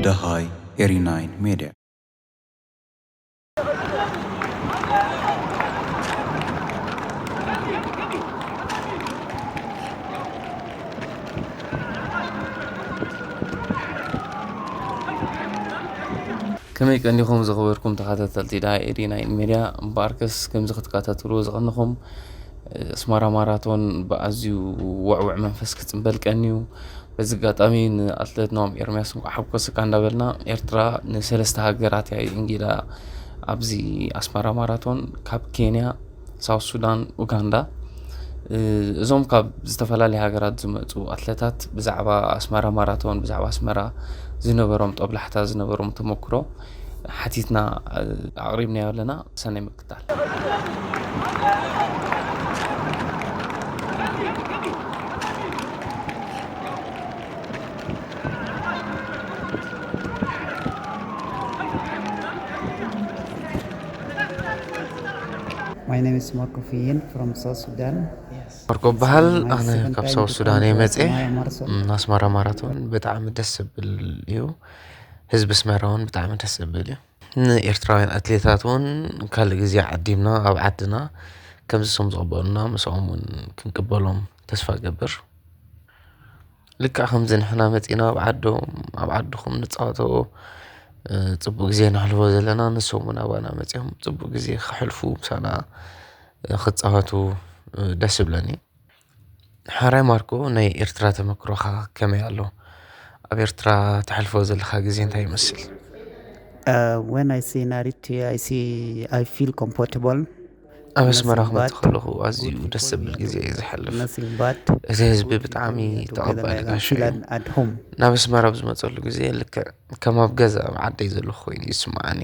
ደሃይ ኤሪ ናይን ሜድያ። ከመይ ቀኒኹም ዝኸበርኩም ተኸታተልቲ ደሃይ ኤሪ ናይን ሜድያ? እምበኣርከስ ከምዚ ክትከታተልዎ ዝቐንኹም፣ ኣስመራ ማራቶን ብኣዝዩ ውዕውዕ መንፈስ ክጽንበል ቀንዩ። በዚ ኣጋጣሚ ንኣትሌት ናሆም ኤርምያስ እንቋዕ ሓጎሰካ እንዳበልና፣ ኤርትራ ንሰለስተ ሃገራት እያ ይእንጊዳ ኣብዚ ኣስመራ ማራቶን፣ ካብ ኬንያ፣ ሳውት ሱዳን፣ ኡጋንዳ። እ፣ እዞም ካብ ዝተፈላለያ ሃገራት ዝመጹ ኣትሌታት ብዛዕባ ኣስመራ ማራቶን፣ ብዛዕባ ኣስመራ ዝነበሮም ጦብላሕታ፣ ዝነበሮም ተመክሮ ሓቲትና፣ እ፣ ኣቕሪብናዮ ኣለና። ሰናይ ምክትታል። My name is Marco Fiyin from South Sudan. ማርኮ በሃል። ኣነ ካብ ሳውት ሱዳን እየ መፅየ። ኣስመራ ማራቶን ብጣዕሚ ደስ ዝብል እዩ። ህዝቢ ኣስመራ እውን ብጣዕሚ ደስ ዝብል እዩ። ንኤርትራውያን ኣትሌታት እውን ካልእ ግዜ ዓዲምና ኣብ ዓድና ከምዚ ስም ዝቕበሉና ምስኦም እውን ክንቅበሎም ተስፋ ገብር። ልክዕ ከምዚ ንሕና መፂና ኣብ ዓዶም፣ ኣብ ዓድኹም ንፃወቶ፣ እ፣ ፅቡቅ ግዜ ነሕልፎ ዘለና፣ ንሶም እውን ኣባና መፂኦም ፅቡቅ ግዜ ከሕልፉ ምሳና፣ እ፣ ክፃወቱ፣ እ፣ ደስ ይብለኒ። ሓራይ ማርኮ፣ ናይ ኤርትራ ተመክሮኻ ከመይ ኣሎ? ኣብ ኤርትራ ተሕልፎ ዘለኻ ግዜ እንታይ ይመስል? Uh, when I see Nariti, I see, I feel comfortable. ኣብ ኣስመራ ክመጽእ ከለኹ ኣዝዩ ደስ ዘብል ግዜ እየ ዝሓልፍ። እቲ ህዝቢ ብጣዕሚ ተቐባሊ ጋሻ እዩ። ናብ ኣስመራ ኣብ ዝመጸሉ ግዜ ልክዕ ከም ኣብ ገዛ ኣብ ዓደይ ዘለኹ ኮይኑ ይስምዓኒ።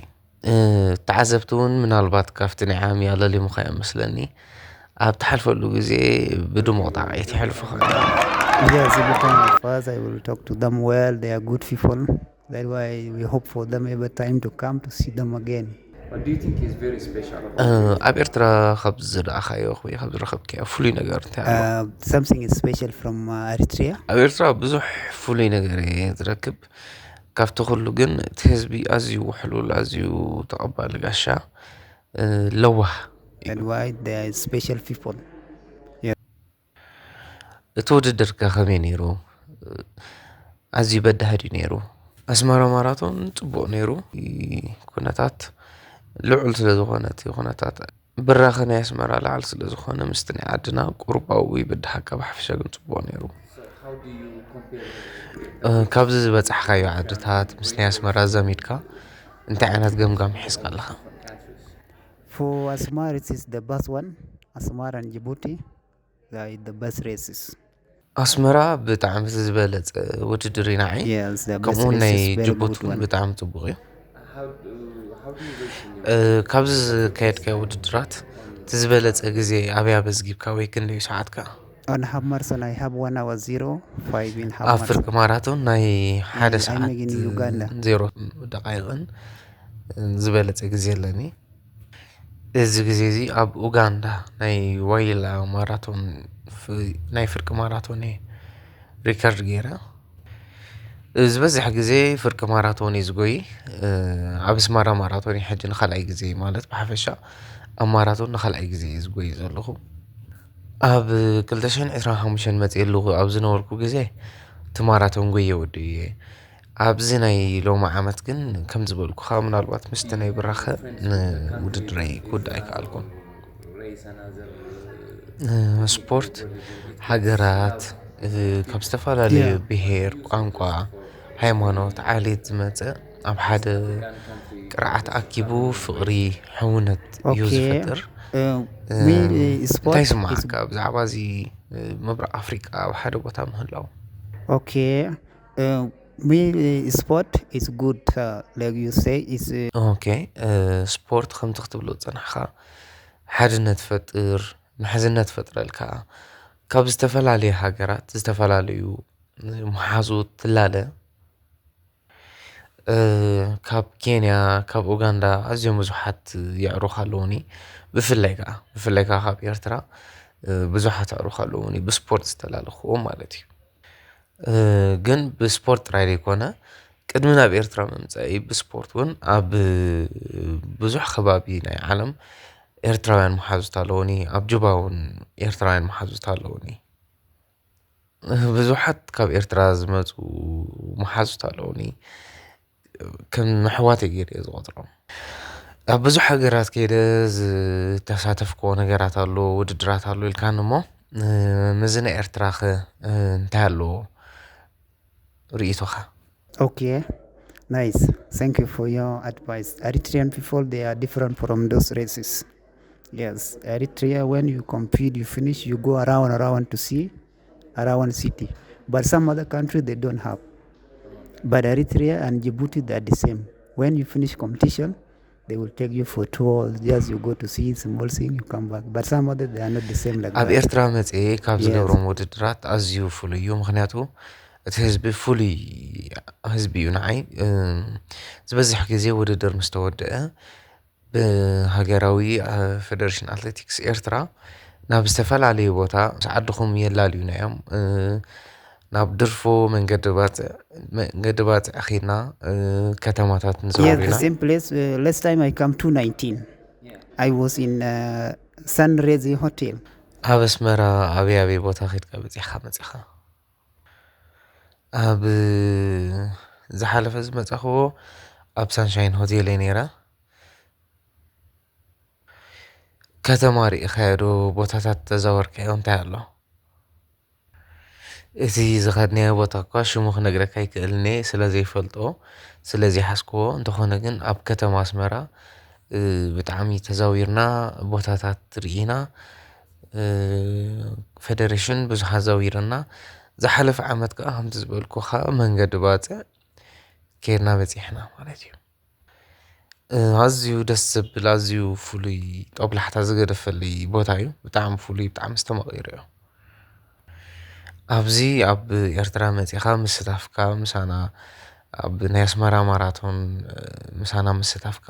እ፣ ተዓዘብቲ እውን ምናልባት ካብቲ ናይ ዓሚ ኣለሊሙኻዮ መስለኒ ኣብ ትሓልፈሉ ግዜ ብድሙቕ ጣቕዒት ይሕልፉኻ። Yes, every time I pass, I will talk to them well. They are good people. That's why we hope for them every time to come to see them again. What do you think is very special about እ፣ ኣብ ኤርትራ ካብ ዝረኣኻዮ ወይ ካብ ዝረኸብካዮ ፍሉይ ነገር እንታይ ኣሎ? Uh, something is special from uh, Eritrea. ኣብ ኤርትራ ብዙሕ ፍሉይ ነገር እየ ዝረክብ። ካብቲ ኩሉ ግን እቲ ህዝቢ ኣዝዩ ውሕሉል፣ ኣዝዩ ተቐባሊ ጋሻ፣ እ፣ ለዋህ። And why they are special people. እቲ ውድድር ከ ከመይ ነይሩ? ኣዝዩ በዳሂ ድዩ ነይሩ? ኣስመራ ማራቶን ጽቡቕ ነይሩ። እቲ ኩነታት ልዑል ስለ ዝኾነ፣ እቲ ኩነታት ብራኸ ናይ ኣስመራ ላዕሊ ስለ ዝኾነ፣ ምስቲ ናይ ዓድና ቁሩባዊ ይበድሃካ፣ ብሓፈሻ ግን ጽቡቕ ነይሩ። እ፣ ካብዚ ዝበጻሕካዮ ዓድታት ምስ ናይ ኣስመራ ኣዛሚድካ እንታይ ዓይነት ገምጋም ሒዝካ ኣለኻ? For Asmara, it is the best one. Asmara and Djibouti, they are the best races. ኣስመራ ብጣዕሚ እቲ ዝበለጸ ውድድር እዩ ንዓይ። Yes, the best ከምኡ እውን ናይ races, very ጅቡቲ good እውን one. ብጣዕሚ ጽቡቕ እዩ። እ፣ ካብዚ ዝካየድካዮ ውድድራት እቲ ዝበለጸ ግዜ ኣበይ ኣመዝጊብካ ወይ ክንደይ ሰዓት ከ? On half marathon, I have one hour zero five in half ኣብ marathon. ፍርቂ ማራቶን ናይ ሓደ And I ሰዓት make in Uganda. ዜሮ ደቃይቕን ዝበለጸ ግዜ ኣለኒ። እዚ ግዜ እዚ ኣብ ኡጋንዳ ናይ ዋይላ ማራቶን ፍ-፣ ናይ ፍርቂ ማራቶን እየ ሪከርድ ገይረ። ዝበዝሕ ግዜ ፍርቂ ማራቶን እየ ዝጎይ። እ፣ ኣብ ኣስመራ ማራቶን እየ ሕጂ ንኻልኣይ ግዜ፣ ማለት ብሓፈሻ ኣብ ማራቶን ንኻልኣይ ግዜ እየ ዝጎይ ዘለኹ። ኣብ ክልተ ሽሕን ዕስራን ሓሙሽተን መፅኤ ኣለኹ ኣብ ዝነበርኩ ግዜ እቲ ማራቶን ጎየ ወዲእየ። ኣብዚ ናይ ሎሚ ዓመት ግን ከም ዝበልኩኻ ምናልባት ምስቲ ናይ ብራኸ ንውድድረይ ክውዳእ ኣይከኣልኩን። እ፣ ስፖርት ሃገራት፣ እ፣ ካብ ዝተፈላለዩ Yeah. ብሄር፣ ቋንቋ፣ ሃይማኖት፣ ዓሌት ዝመጸ ኣብ ሓደ ቅርዓት ኣኪቡ ፍቕሪ፣ ሕውነት እዩ Okay. ዝፈጥር። Uh, እ፣ we, uh, sport እንታይ is ይስምዓካ ብዛዕባ እዚ፣ እ፣ ምብራቕ ኣፍሪቃ ኣብ ሓደ ቦታ ምህላው? Okay. Uh, we, uh, sport is good, uh, like you say, is, uh, ኦኬ፣ እ፣ ስፖርት ከምቲ ክትብሎ ዝጸናሕካ ሓድነት ፈጥር፣ ምሕዝነት ፈጥረልካ፣ ካብ ዝተፈላለዩ ሃገራት ዝተፈላለዩ መሓዙት ትላለ። እ፣ ካብ ኬንያ፣ ካብ ኡጋንዳ ኣዝዮም ብዙሓት የዕሩኽ ኣለዉኒ። ብፍላይ ከኣ፣ ብፍላይ ከኣ ካብ ኤርትራ ብዙሓት ኣዕሩኽ ኣለዉኒ ብስፖርት ዝተላለኽዎም ማለት እዩ። ግን ብስፖርት ጥራይ ዘይኮነ ቅድሚ ናብ ኤርትራ ምምፀእይ ብስፖርት እውን ኣብ ብዙሕ ከባቢ ናይ ዓለም ኤርትራውያን መሓዙት ኣለዉኒ። ኣብ ጁባ እውን ኤርትራውያን መሓዙት ኣለዉኒ። ብዙሓት ካብ ኤርትራ ዝመፁ መሓዙት ኣለዉኒ። ከም ኣሕዋተይ ገይረ እየ ዝቆፅሮም። ኣብ ብዙሕ ሃገራት ከይደ ዝተሳተፍክዎ ነገራት ኣሎ፣ ውድድራት ኣሎ ኢልካኒ እሞ፣ ምዚ ናይ ኤርትራኸ እንታይ ኣለዎ ርእይቶኻ? Okay, nice. Thank you for your advice. Eritrean people, they are different from those races. Yes, Eritrea, when you compete, you finish, you go around, around to see, around city. But some other countries, they don't have. But Eritrea and Djibouti, they are the same. When you finish competition, they will take you for tour. Just you go to see small thing, you come back. But some others, they are not the same like ኣብ that. ኤርትራ መፅኤ ካብ ዝገብሮም ውድድራት ኣዝዩ ፍሉይ እዩ። ምክንያቱ እቲ ህዝቢ ፍሉይ ህዝቢ እዩ። ንዓይ ዝበዝሕ ግዜ ውድድር ምስ ተወደአ ብሃገራዊ ፌደሬሽን ኣትሌቲክስ ኤርትራ ናብ ዝተፈላለዩ ቦታ ምስ ዓድኹም የላልዩና እዮም። ናብ ድርፎ መንገዲ ባፅዕ መንገዲ ባፅዕ ኺድና ከተማታት Yes, ንዘውር the ኢና። Same place. Uh, last time I come two nineteen. I was in uh, Sunrise Hotel. ኣብ ኣስመራ ኣበይ ኣበይ ቦታ ኺድካ በፂሕካ መፂኻ? ኣብ ዝሓለፈ ዝመፃኽዎ ኣብ ሳንሻይን ሆቴል እየ ነይረ። ከተማ ርኢኻዮ ዶ? ቦታታት ተዛወርካዮ እንታይ ኣሎ? እቲ ዝኸድናዮ ቦታ እኳ ሽሙ ክነግረካ ኣይክእልን እየ ስለ ዘይፈልጦ ስለ ዘይሓዝክዎ። እንተኾነ ግን ኣብ ከተማ ኣስመራ ብጣዕሚ ተዛዊርና፣ ቦታታት ርኢና፣ ፌደሬሽን ብዙሕ ኣዛዊርና። ዝሓለፈ ዓመት ከዓ ከምቲ ዝበልኩኻ መንገዲ ባፅዕ ከይድና በፂሕና ማለት እዩ። ኣዝዩ ደስ ዘብል ኣዝዩ ፍሉይ ጦብላሕታ ዝገደፈለይ ቦታ እዩ። ብጣዕሚ ፍሉይ ብጣዕሚ ዝተመቒረ እዩ። ኣብዚ ኣብ ኤርትራ መፂኻ ምስታፍካ ምሳና ኣብ ናይ ኣስመራ ማራቶን ምሳና ምስታፍካ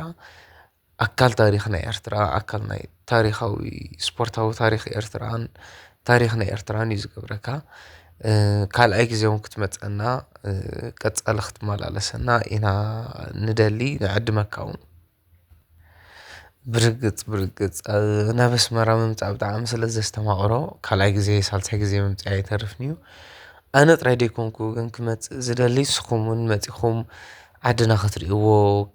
ኣካል ታሪኽ ናይ ኤርትራ ኣካል ናይ ታሪኻዊ ስፖርታዊ ታሪኽ ኤርትራን ታሪኽ ናይ ኤርትራን እዩ ዝገብረካ። ካልኣይ ግዜ እውን ክትመፀና ቀፃሊ ክትመላለሰና ኢና ንደሊ ንዕድመካ እውን። ብርግፅ ብርግፅ ናብ ኣስመራ ምምፃእ ብጣዕሚ ስለ ዘስተማቕሮ ካልኣይ ግዜ ሳልሳይ ግዜ ምምፃእ ኣይተርፍን እዩ። ኣነ ጥራይ ደይኮንኩ ግን ክመፅእ ዝደሊ ንስኹም እውን መፂኹም ዓድና ክትርእይዎ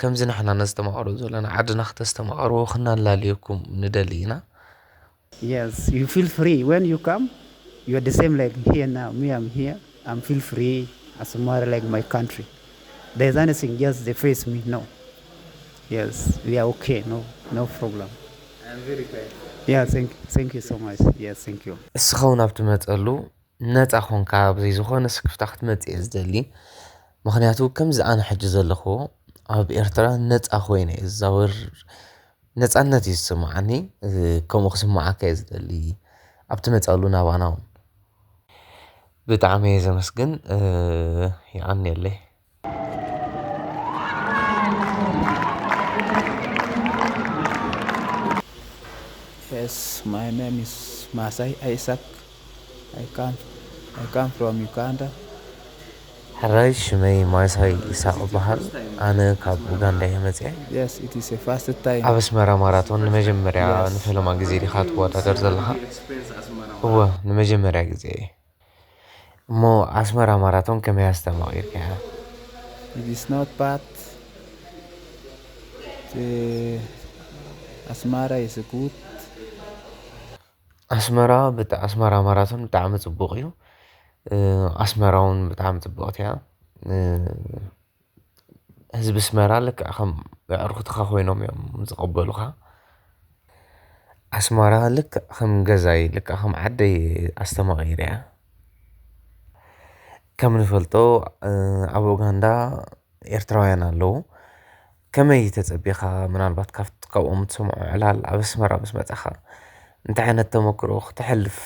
ከምዚ ንሕና ነስተማቕሮ ዘለና ዓድና ክተስተማቕርዎ ክናላልየኩም ንደሊ ኢና። Yes, you feel free when you come. You're the same like here now. Me, I'm here. I'm feel free. Asmara like my country. There's anything, just they face me. No. Yes, we are okay. No, no problem. I'm very glad. Yeah, thank, thank you so much. Yes, thank you. እስኻ እውን ኣብ ትመፀሉ ነፃ ኮንካ ብዘይ ዝኾነ ስክፍታ ክትመፅእ እየ ዝደሊ። ምክንያቱ ከምዚ ኣነ ሕጂ ዘለኽዎ ኣብ ኤርትራ ነፃ ኮይነ እየ ዝዛወር። ነፃነት እዩ ዝስምዓኒ። ከምኡ ክስምዓካ እየ ዝደሊ ኣብ ትመፀሉ ናባና እውን። ብጣዕሚ እየ ዘመስግን። ይቐንየለይ። Yes, my name is Masai Isaac. I come, I come from Uganda. ሕራይ ሽመይ ማሳይ ኢሳቕ እበሃል። ኣነ ካብ ኡጋንዳ እየ መፅኤ። Yes, it is a first time. ኣብ ኣስመራ ማራቶን ንመጀመርያ ንፈለማ ግዜ ዲኻ ትወዳደር ዘለኻ? እወ፣ ንመጀመርያ ግዜ እየ። እሞ ኣስመራ ማራቶን ከመይ ኣስተማቒርካያ? It is not bad. The Asmara is good. ኣስመራ ብጣ ኣስመራ ማራቶን ብጣዕሚ ፅቡቕ እዩ። ኣስመራ እውን ብጣዕሚ ፅቡቕቲ እያ። ህዝቢ ኣስመራ ልክዕ ከም ኣዕሩኽትኻ ኮይኖም እዮም ዝቕበሉኻ። ኣስመራ ልክዕ ከም ገዛይ ልክዕ ከም ዓደይ ኣስተማቒረያ። ከም ንፈልጦ ኣብ ኡጋንዳ ኤርትራውያን ኣለዉ። ከመይ ተጸቢኻ ምናልባት ካብቲ ካብኦም ትሰምዖ ዕላል ኣብ ኣስመራ ምስ መጻኻ እንታይ ዓይነት ተመክሮ ክተሕልፍ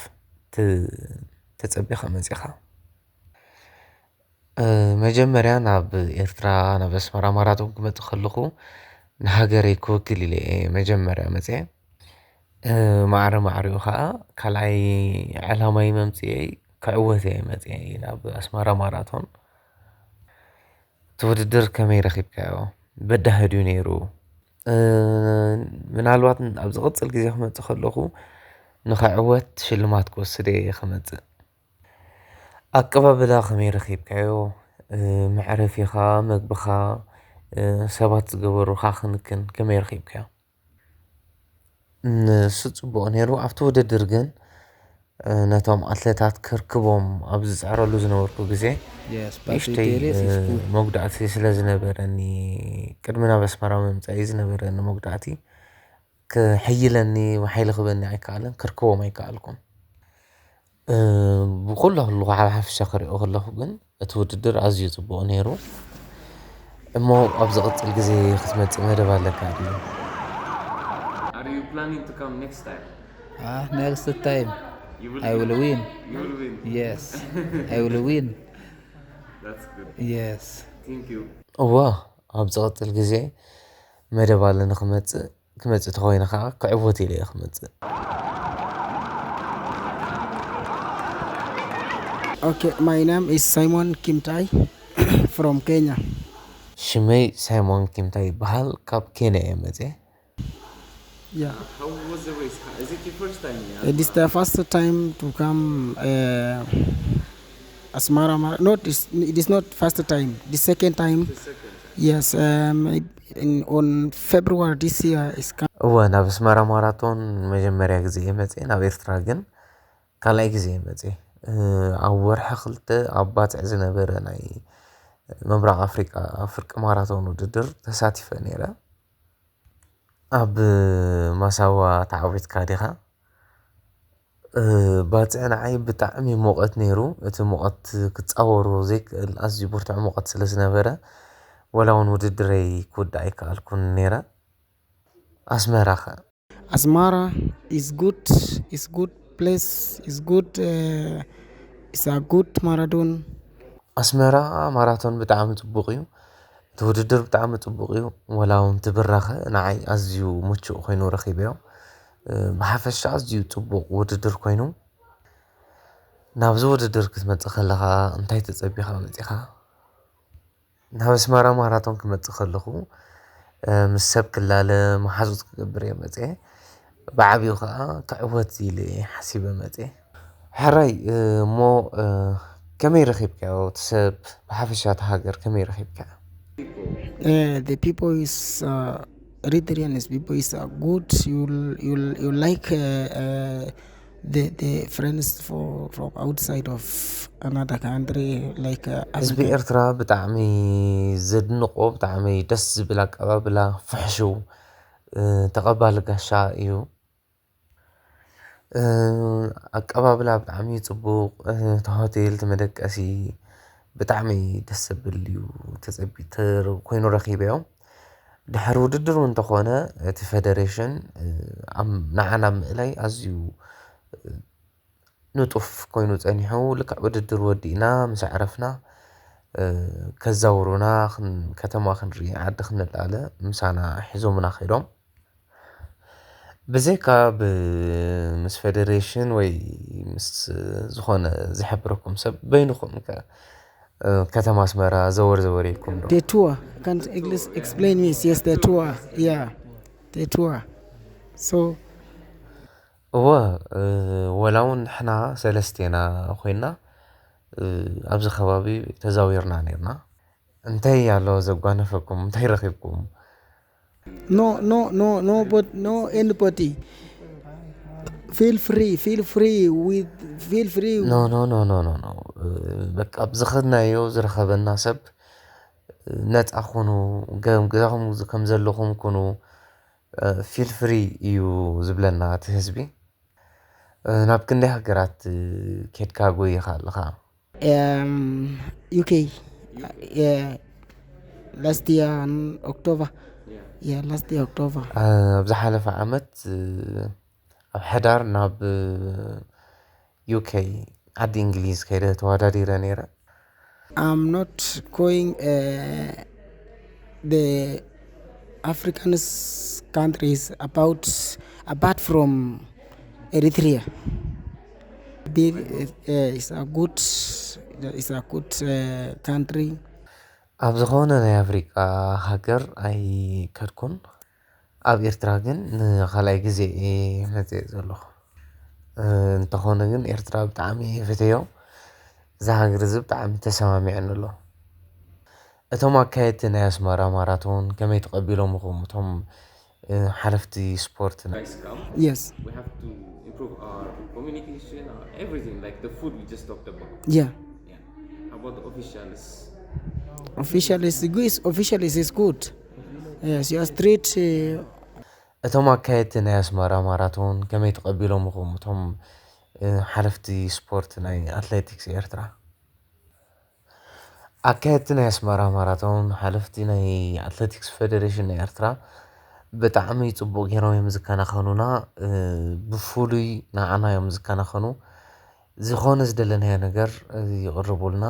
ት- ተጸቢኻ መጺኻ? መጀመርያ ናብ ኤርትራ ናብ ኣስመራ ማራቶን ክመጽእ ከለኹ ንሃገረይ ክውክል ኢለ እየ መጀመርያ መጽየ። ማዕረ ማዕሪኡ ከዓ ካልኣይ ዕላማይ መምፅኤይ ክዕወት እየ መፅኤ ናብ ኣስመራ ማራቶን። እቲ ውድድር ከመይ ረኺብካዮ? በዳሂ ድዩ ነይሩ? ምናልባት ኣብ ዝቕፅል ግዜ ክመፅእ ከለኹ ንኽዕወት ሽልማት ክወስድ እየ ክመፅእ። ኣቀባብላ ከመይ ረኺብካዮ? መዕረፊኻ፣ መግብኻ፣ ሰባት ዝገበሩኻ ክንክን ከመይ ረኺብካዮ? ንሱ ጽቡቕ ነይሩ። ኣብቲ ውድድር ግን ነቶም ኣትለታት ከርክቦም ኣብ ዝጽዕረሉ ዝነበርኩ ግዜ ንእሽተይ መጉዳእቲ ስለ ዝነበረኒ፣ ቅድሚ ናብ ኣስመራ ምምጻእይ ዝነበረኒ መጉዳእቲ ክሕይለኒ ወይ ሓይሊ ክበኒ ኣይከኣለን፣ ከርክቦም ኣይከኣልኩን። ብኩሉ ከለኹ፣ ኣብ ሓፈሻ ክሪኦ ከለኹ ግን እቲ ውድድር ኣዝዩ ጽቡቕ ነይሩ። እሞ ኣብ ዝቕጽል ግዜ ክትመጽእ መደብ ኣለካ ድዩ? Are you planning to come next time? Ah, next time You will I will win. You will win. Yes, I will win. That's good. Yes. Thank you. እዋ፣ ኣብ ዝቕጽል ግዜ መደብ ኣለኒ ክመጽእ። ክመጽእ ተኾይነ ከዓ ክዕወት ኢለ እየ ክመጽእ። Okay, my name is Simon Kimtai from Kenya. ሽመይ ሳይሞን ኪምታ ይበሃል። ካብ ኬንያ እየ መጽየ። Yeah, How was the race? Is it your first time? Yeah. it is the first time to come uh, Asmara. Mar- Not is it is not first time. The second time. The second. Yes, um, it- in, on February this year is come. እወ፣ ናብ ኣስመራ ማራቶን መጀመርያ ግዜ እየ መጽየ። ናብ ኤርትራ ግን ካልኣይ ግዜ እየ መጽየ። ኣብ ወርሒ ክልተ ኣብ ባጽዕ ዝነበረ ናይ ምብራቕ ኣፍሪቃ ፍርቂ ማራቶን ውድድር ተሳቲፈ ነይረ። ኣብ ማሳዋ ተዓዊትካ ዲኻ? ባጽዕ ንዓይ ብጣዕሚ ሙቐት ነይሩ። እቲ ሙቐት ክጻወሮ ዘይክእል ኣዝዩ ብርቱዕ ሙቐት ስለ ዝነበረ፣ ወላ እውን ውድድረይ ክውዳእ ኣይከኣልኩን ነይረ። ኣስመራ ኸ? Asmara is good, is good place, is good, uh, is a good marathon. ኣስመራ ማራቶን ብጣዕሚ ጽቡቕ እዩ። እቲ ውድድር ብጣዕሚ ጽቡቕ እዩ። ወላ እውን እቲ ብራኸ ንዓይ ኣዝዩ ምቹእ ኮይኑ ረኺበዮ። ብሓፈሻ ኣዝዩ ጽቡቕ ውድድር ኮይኑ። ናብዚ ውድድር ክትመጽእ ከለኻ እንታይ ተጸቢኻ መጺኻ? ናብ ኣስመራ ማራቶን ክመጽእ ከለኹ ምስ ሰብ ክላለ፣ መሓዙት ክገብር እየ መጽየ። ብዓቢኡ ከኣ ክዕወት ኢለ እየ ሓሲበ መጽየ። ሕራይ እሞ ከመይ ረኺብካዮ? እቲ ሰብ ብሓፈሻ፣ እቲ ሃገር ከመይ ረኺብካዮ? Uh, the people is uh, Eritreans people is uh, good. You you you like uh, uh, the the friends for from outside of another country like uh, ህዝቢ Africa. ኤርትራ ብጣዕሚ ዘድንቆ፣ ብጣዕሚ ደስ ዝብል ኣቀባብላ፣ ፍሕሽው፣ ተቐባሊ ጋሻ እዩ። ኣቀባብላ ብጣዕሚ ጽቡቕ፣ እቲ ሆቴል፣ እቲ መደቀሲ ብጣዕሚ ደስ ዘብል እዩ ተጸቢ- ተር- ኮይኑ ረኺበዮ። ድሕሪ ውድድር እውን እንተኾነ እቲ ፌደሬሽን ንዓና ምእላይ ኣዝዩ ንጡፍ ኮይኑ ጸኒሑ። ልክዕ ውድድር ወዲእና ምስ ኣዕረፍና ከዛውሩና፣ ከተማ ክንርኢ፣ ዓዲ ክንላለ ምሳና ሒዞምና ከይዶም። ብዘይካ ምስ ፌደሬሽን ወይ ምስ ዝኾነ ዝሕብረኩም ሰብ፣ በይንኹም ከ ከተማ ኣስመራ ዘወር ዘወር ኢልኩም ዶ? The tour. Can English explain me? Yes, the tour. Yeah, the tour. So እወ፣ ወላ እውን ንሕና ሰለስቴና ኮይና ኣብዚ ከባቢ ተዛዊርና ነርና። እንታይ ኣሎ ዘጓነፈኩም? እንታይ ረኺብኩም? No, no, no, no, but no anybody. Feel free, feel free with, feel free. No, no, no, no, no, no. በቃ ብዝኸድናዮ ዝረኸበና ሰብ ነፃ ኩኑ፣ ገ- ገዛኹም ከም ዘለኹም ኩኑ፣ ፊል ፍሪ እዩ ዝብለና እቲ ህዝቢ። ናብ ክንደይ ሃገራት ኬድካ ጎይኻ ኣለኻ? Um, U K. Yeah, last year in October. Yeah, last year October. ኣብ ዝሓለፈ ዓመት ኣብ ሕዳር ናብ ዩኬ፣ ዓዲ እንግሊዝ ከይደ ተወዳዲረ ነይረ። I'm not going uh, the African countries about apart from Eritrea. Be- uh, it's a good, it's a good uh, country. ኣብ ዝኾነ ናይ ኣፍሪቃ ሃገር ኣይከድኩን። ኣብ ኤርትራ ግን ንኻልኣይ ግዜ እየ መፅእ ዘለኹ። እንተኾነ ግን ኤርትራ ብጣዕሚ እየ ፈተዮ። እዛ ሃገር እዚ ብጣዕሚ ተሰማሚዐኒ ኣሎ። እቶም ኣካየድቲ ናይ ኣስመራ ማራቶን ከመይ ተቐቢሎምኹም? እቶም ሓለፍቲ ስፖርት ናይ Guys, come. Yes. We have to improve our communication, our everything, like the food we just talked about. Yeah. Yeah. How about the officials? Official is good. Official is, is good. Yes, you are street. Uh, እቶም ኣካየድቲ ናይ ኣስመራ ማራቶን ከመይ ተቐቢሎምኹም? እቶም ሓለፍቲ ስፖርት ናይ ኣትሌቲክስ ኤርትራ ኣካየድቲ ናይ ኣስመራ ማራቶን ሓለፍቲ ናይ ኣትሌቲክስ ፌደሬሽን ናይ ኤርትራ ብጣዕሚ ፅቡቅ ገይሮም እዮም ዝከናኸኑና። ብፍሉይ ንዓና እዮም ዝከናኸኑ። ዝኾነ ዝደለናዮ ነገር ይቕርቡልና።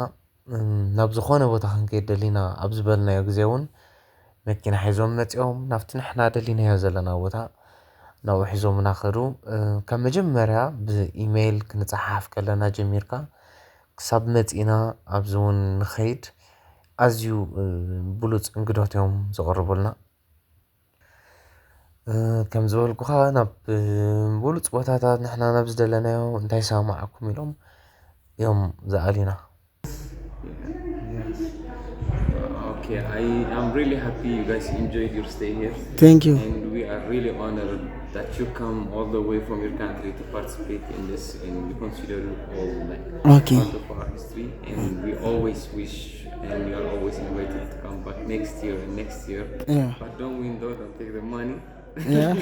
ናብ ዝኾነ ቦታ ክንከይድ ደሊና ኣብ ዝበልናዮ ግዜ እውን መኪና ሒዞም መፂኦም ናብቲ ንሕና ደሊናዮ ዘለና ቦታ ናብኡ ሒዞምና ከዱ። ካብ መጀመርያ ብኢሜይል ክንፀሓሓፍ ከለና ጀሚርካ ክሳብ መፂና ኣብዚ እውን ንኸይድ ኣዝዩ ብሉፅ እንግዶት እዮም ዘቕርቡልና። ከም ዝበልኩኻ ናብ ብሉፅ ቦታታት ንሕና ናብ ዝደለናዮ እንታይ ይሰማማዓኩም ኢሎም እዮም ዝኣልዩና። Okay, I am really happy you guys enjoyed your stay here. Thank you. And we are really honored that you come all the way from your country to participate in this, and we consider you all like Okay. part of our history, and we always wish, and you are always invited to come back next year and next year. Yeah. But don't win though, don't take the money. Yeah.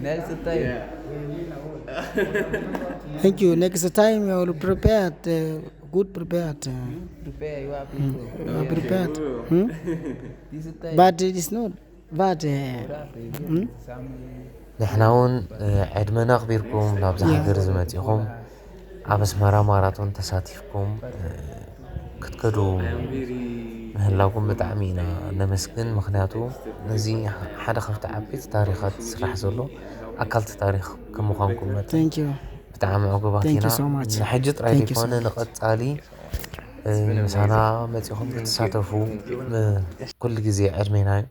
Next time, Thank you. Next time you will prepared, uh, good prepared. Uh, prepare your people. you are prepared. Hmm? This time, But it is not. But uh, we have to give some ንሕና እውን ዕድመና ኣኽቢርኩም ናብዚ ሃገር ዝመፂኹም ኣብ ኣስመራ ማራቶን ተሳቲፍኩም ክትከዱ ምህላውኩም ብጣዕሚ ኢና ነመስግን። ምክንያቱ እዚ ሓደ ካብቲ ዓበይቲ ታሪኻት ዝስራሕ ዘሎ ኣካልቲ ታሪኽ ከም ምዃንኩም መጠን Thank you. ብጣዕሚ ዕጉባት Thank you ኢና። so much. ንሕጂ ጥራይ Thank you so ዘይኮነ much. ንቐፃሊ ምሳና መፂኹም ክትሳተፉ ኩሉ ግዜ ዕድሜና እዩ።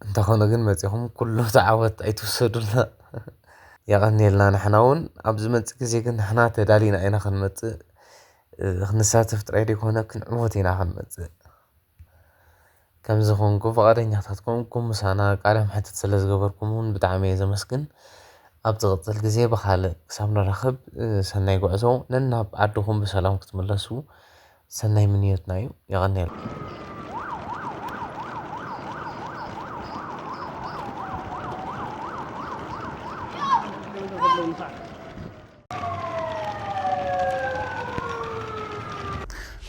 እንተኾነ ግን መፂኹም ኩሉ እቲ ዓወት ኣይትውሰዱልና። የቐንየልና። ንሕና እውን ኣብ ዝመፅእ ግዜ ግን ንሕና ተዳሊና ኢና ክንመፅእ። ክንሳተፍ ጥራይ ዘይኮነ ክንዕወት ኢና ክንመፅእ። ከምዚ ኮንኩም ፍቓደኛታት ኮንኩም ምሳና ቃለ መሕትት ስለ ዝገበርኩም እውን ብጣዕሚ እየ ዘመስግን። ኣብ ዝቕፅል ግዜ ብኻልእ ክሳብ ንራኸብ ሰናይ ጉዕዞ። ነናብ ዓድኹም ብሰላም ክትምለሱ ሰናይ ምንዮትና እዩ። የቐንየልና።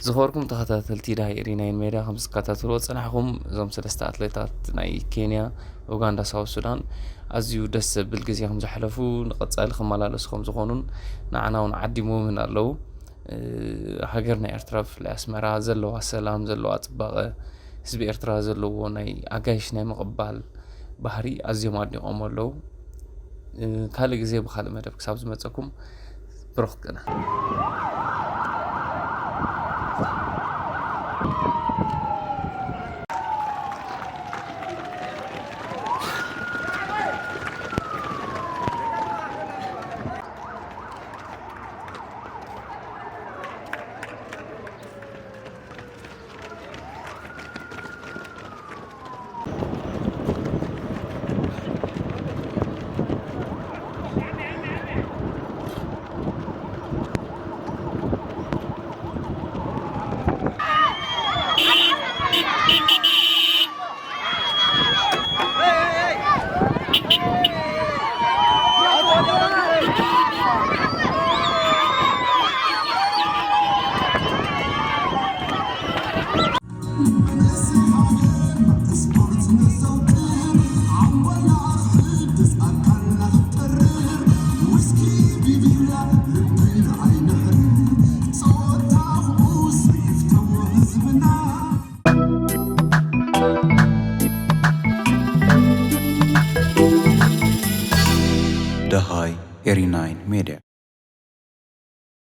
ዝኸበርኩም ተኸታተልቲ ዳሃይ ኤሪ ናይን ሜድያ ከም ዝከታተልዎ ዝጸናሕኩም እዞም ሰለስተ ኣትሌታት ናይ ኬንያ፣ ኡጋንዳ፣ ሳውት ሱዳን ኣዝዩ ደስ ዘብል ግዜ ከም ዘሕለፉ ንቐጻሊ ክመላለሱ ከም ዝኾኑን ንዓና እውን ዓዲሞምን ኣለዉ። ሃገርና ኤርትራ ብፍላይ ኣስመራ ዘለዋ ሰላም ዘለዋ ጽባቐ ህዝቢ ኤርትራ ዘለዎ ናይ ኣጋይሽ ናይ ምቕባል ባህሪ ኣዝዮም ኣድኒቖሞ ኣለዉ። ካልእ ግዜ ብኻልእ መደብ ክሳብ ዝመፀኩም ብሩኽ ቅነ።